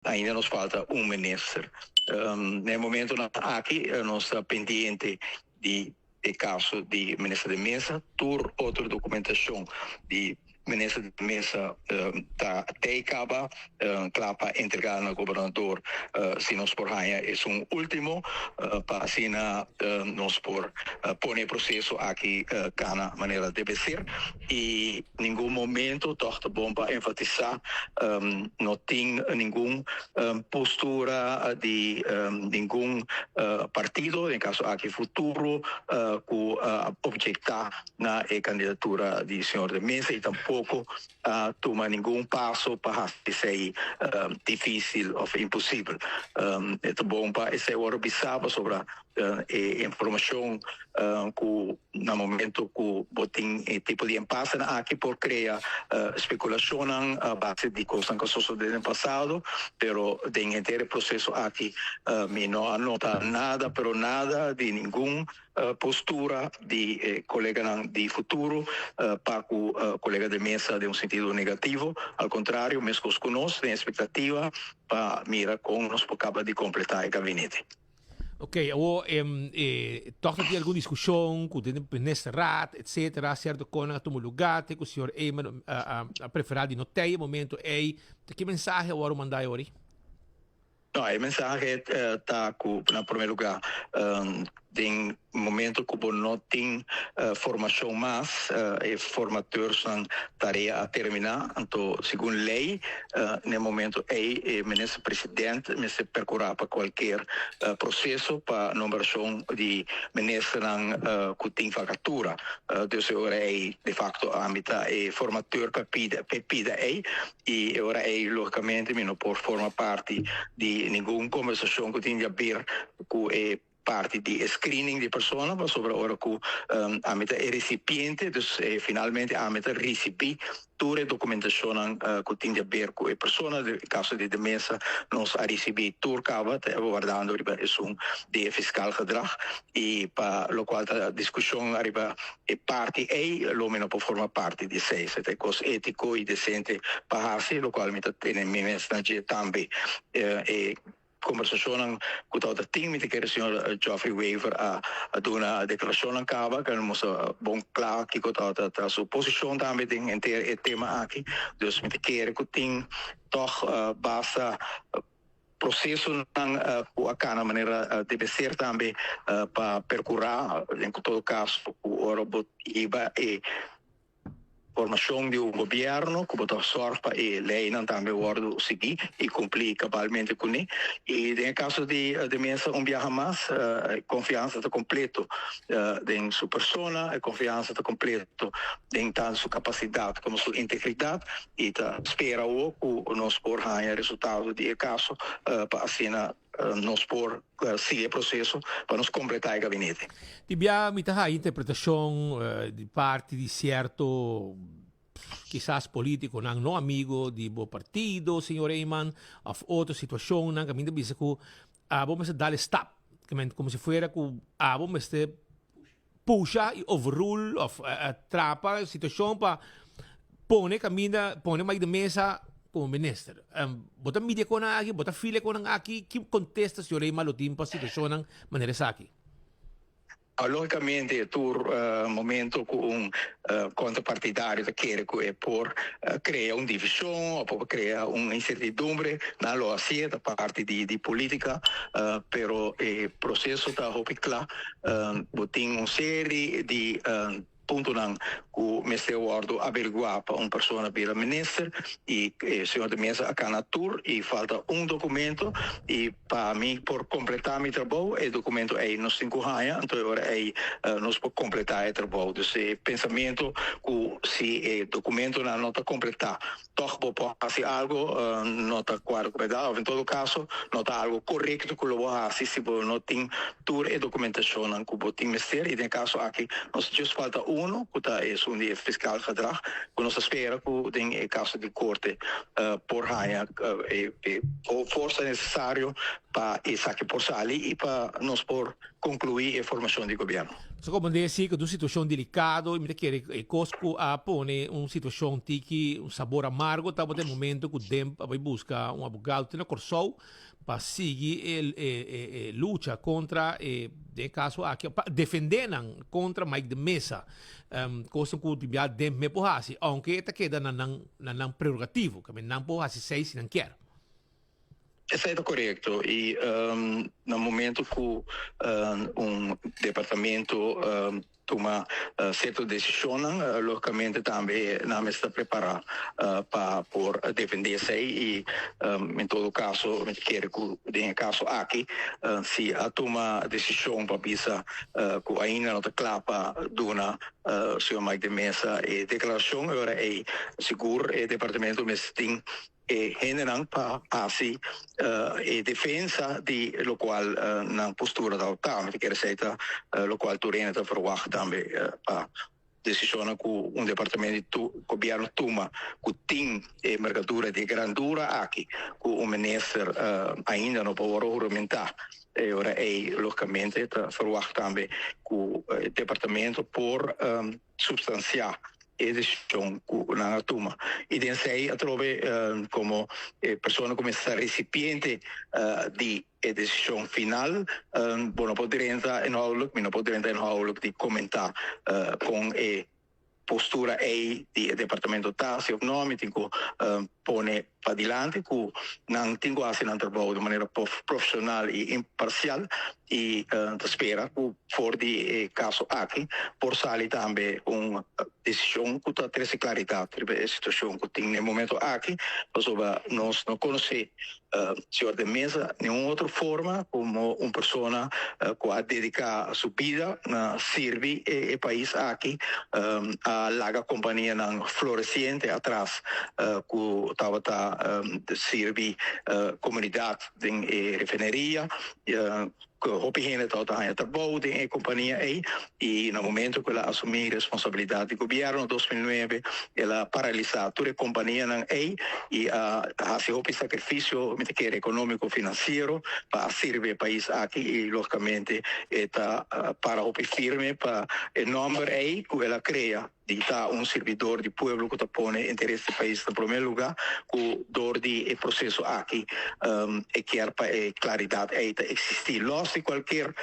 Ainda nos falta un minister. Na e momentonan aki nos ta pendiente di e caso di minister de Meza. Tur otro documentacion di minister de Meza ta tey caba, cla pa entrega na gobernador si nos por haya esun ultimo pa asina nos por pone e proceso aki cana manera debe ser. Y ningun momento toch ta bon pa enfatisa no tin ningun postura di ningun partido, den caso aki Futuro, cu a objecta na e candidatura di señor de Meza y tampoco a tuma ningun paso pa haci esey dificil of imposibel. E ta bon pa esey worde bisa pasobra e informacion cu na momento cu bo tin e tipo di empasenan aki por crea speculacionnan a base di cosnan cu a sosode den pasado, pero den henter e proceso aki mi no a nota nada pero nada di ningun postura di e coleganan di Futuro pa cu colega de mesa den un sentido negativo, al contrario mescos cu nos den expectativa pa mira con nos por caba di completa e gabinete. Ok, awor e tòg ta tin algun diskushon ku den ministerraad etcetera, sierto konan a tuma lugá te ku señor Eman a preferá di no tei e momento ei. Ta ki mensahe a wòrdu mandá e ora ei? No, e mensahe ta ku na promé lugá den momento ku bo no tin formashon mas, e formateursnan tarea a terminá, anto segun lei na e momento ei e minister president mester perkurá pa kualker proseso pa nombrashon di ministernan ku tin vakatura. Dus e ora ei de fakto ami ta e formateur pa pida pa e pida ei i e ora ei logikamente mi no por forma parti di ningun kombersashon ku tin di haber ku e parti di e screening di persona pasobra ora cu ami ta e recipiente dus finalmente ami ta ricibi tur e documentacionnan cu tin di haber cu e persona den e caso di de mesa nos a ricibi tur caba ta wardando riba esun di e fiscal gedrag y pa locual ta discusion ariba e parti ey lo mi no por forma parti di esey esey ta e cos etico y decente pa haci locual mi ta tene mi mes na dje tambe e Kombersashonnan ku tabata tin, mi ta kere señor Geoffrey Wever a duna deklarashonnan kaba, ku a mustra bon kla kiko tabata ta su posishon tambe den henter e tema aki. Dus mi ta kere ku tin tòg basta prosesonan ku a kana manera debe ser tambe pa perkurá den todo kaso ku ora bo hiba e Formacion di un gobierno cu bo ta zorg pa e leynan tambe wordo sigui y cumpli cabalmente cune. Y den e caso di De Meza un biaha mas e confiansa ta completo den su persona, e confiansa ta completo den tanto su capacidad como su integridad y ta spera awo cu nos por haya resultado di e caso pa asina nos por sigui e proseso pa nos kompletá e gabinete. Di bia mi ta haya interpretashon di parti di sierto kisas politikonan no amigo di bo partido, señor Eman, of otro situashonnan kaminda bisa ku abo mester dal e stap, komo si fuera ku abo mester pusha i overrule of trapa e situashon pa pone kaminda, pone Mike de Meza komo minister. Bo ta midi e konan aki, bo ta fila e konan aki, ki kontesta señor Reyma lo tin pa situashonnan manera esaki? Logicamente tur momento cu un contrapartidario ta kere cu e por crea un division o por crea un incertidumbre, nan lo hacié, ta parti di politica, pero e proceso ta hopi cla. Bo tin un serie di puntonan cu mester wordo averigua pa un persona bira minister y e señor de Meza a cana tur y falta un documento y pa mi por completa mi trabou e documento ey nos tin cu haya, anto e ora ey nos por completa e trabou. Dus e pensamento cu si e documentonan no ta completa Tòg bo por hasi algu no ta kuadra ku bèrdat òf en todo kaso no ta algu korekto ku lo bo hasi si bo no tin tur e dokumentashonnan ku bo tin mester i den e kaso aki nos djis falta unu ku ta esun di e fiskal gedrag ku nos ta spera ku den e kaso di korte por haña e forsa nesesario pa esaki por sali i pa nos por konkluí e formashon di gobièrnu. So como desi cu un situacion delicado y mi ta kere e cos cu a pone un situacion tiki un sabor amargo tabata e momento cu Demp a bay busca un abogado te na Corsou pa sigui e e e lucha contra e den e caso aki pa defende nan contra Mike de Meza. Cosnan cu tin bia Demp me por haci aunke e ta keda na nan na nan prerogativo, nan por haci esey si nan kier. Esei ta korekto i na momento ku un departamento tuma sierto desishonnan logikamente tambe nan mester ta prepará pa por defendé esei i en todo kaso mi ta kere ku den e kaso aki si a tuma desishon pa bisa ku ainda no ta kla pa duna señor Mike de Meza e deklarashon e ora ei sigur e departamento mester tin e hendenan pa hasi e defensa di locual nan postura ta adopta. Mi ta kere esey ta locual tur hende ta verwacht tambe pa decisionnan cu un departamento di gobierno tuma cu tin e envergadura di e grandura aki cu un minister ainda no por worde huramenta. E ora ey logicamente ta verwacht tambe cu e departamento por substancia e decision cu nan a tuma. Y den esey atrobe como e persona cu mester ta recipiente di e decision final, bo no por drenta inhoudelijk, mi no por drenta inhoudelijk di comenta con e postura ey di e departamento ta, si of no, mi tin cu pone padilanti cu nan tin cu haci nan trabou di manera profesional y imparcial y ta spera cu for di e caso aki por sali tambe un decision cu ta trece claridad riba e situacion cu tin na e momento aki pasobra nos no conoce Señor de Meza ningun otro forma como un persona cu a dedica su bida na sirbi e pais aki, a laga companianan floreciente atras cu tabata sirbi comunidad den e refineria. Ku hopi hende tabata haña trabou den e kompania ei i na momento ku el a asumí responsabilidat di gobièrnu 2009 el a paralisá tur e kompanianan ei i a hasi hopi sakrifisio mi ta kere ekonómiko finansiero pa a sirbi e pais aki i lógikamente e ta para hopi firme pa e nòmber ei ku el a krea. Di ta un sirbidor di pueblo ku ta pone interes di pais na promé lugá, ku dor di e proseso aki e kier pa e klaridat ei ta eksistí. Lòs di kualkier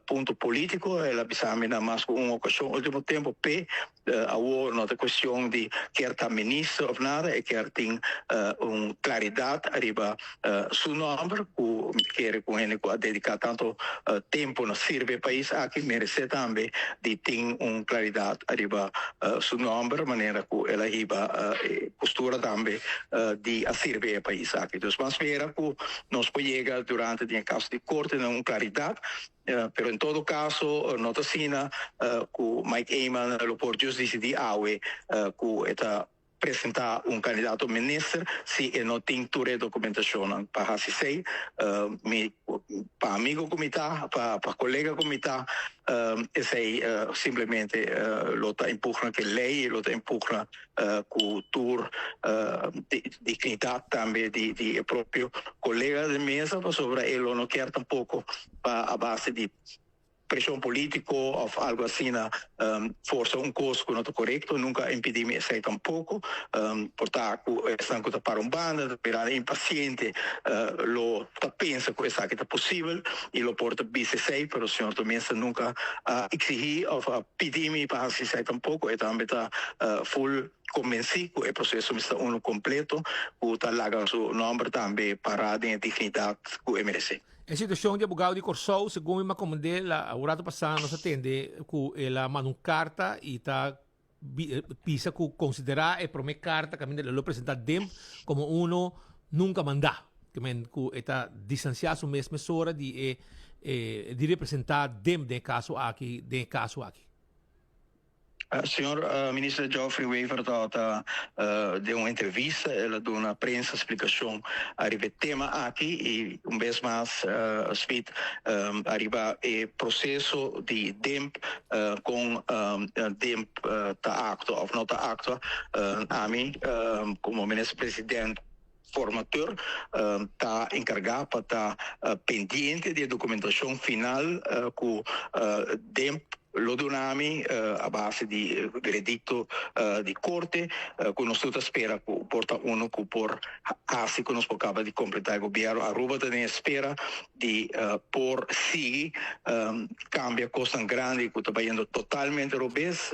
punto polítiko, el a bisa mi na mas ku un okashon último tempu p'e awor no ta kuestion di kier ta minister òf nada, e kier tin un klaridat ariba Su nomber cu mi ta kere cu hende cu a dedica tanto tempo na sirbi e pais aki merece tambe di tin un claridad ariba su nomber manera cu el a hiba e postura tambe di a sirbi e pais aki. Dus ban spera cu nos por yega durante di e caso di corte na un claridad pero en todo caso no ta asina cu Mike Eman lo por just dicidi awe cu e ta presentá un kandidato minister si e no tin tur e dokumentashonnan pa hasi esei. Mi pa amigo ku mi ta, pa pa kolega ku mi ta, esei simplemente lo ta impugna ku e lei, lo ta impugna ku tur dignidat tambe di di e propio kolega den mesa pasobra e lo no kier tampoko pa a base di Presion politico of algo asina forsa un cos cu no ta corecto nunca a impidi mi esey tampoco. Por ta cu esnan cu ta para un banda ta mirando impaciente lo ta pensa cu esaki ta posibel y lo por ta bisa esey pero señor Tomienza nunca a exigi of a pidi mi pa haci esey tampoco. E tambe ta full convenci cu e proceso mester ta uno completo cu ta laga su nomber tambe para den e dignidad cu e merece. E situashon di abogado di Kòrsou, segun mi makomend'é la un rato pasá nos a tende ku el a manda un karta i ta bisa ku konsiderá e promé karta kaminda el lo presentá Demp komo uno nunka mandá. Ke men ku e ta distansiá su mes mesora di e di representá Demp den e kaso aki den e kaso aki. Señor Minister Geoffrey Wever tabata den un entrevista, el a duna prensa splicacion ariba e tema aki y un bes mas Smit ariba e proceso di DIMP con DIMP ta actua of no ta actua. Ami como Minister President formateur ta encarga pa ta pendiente di e documentacion final cu DIMP. lo duna mi a base di veredicto di corte, cu nos tur ta spera cu por ta uno cu por haci cu nos por caba di completa e gobierno. Aruba ta den espera di por sigui cambia cosnan grandi cu ta bayendo totalmente robes.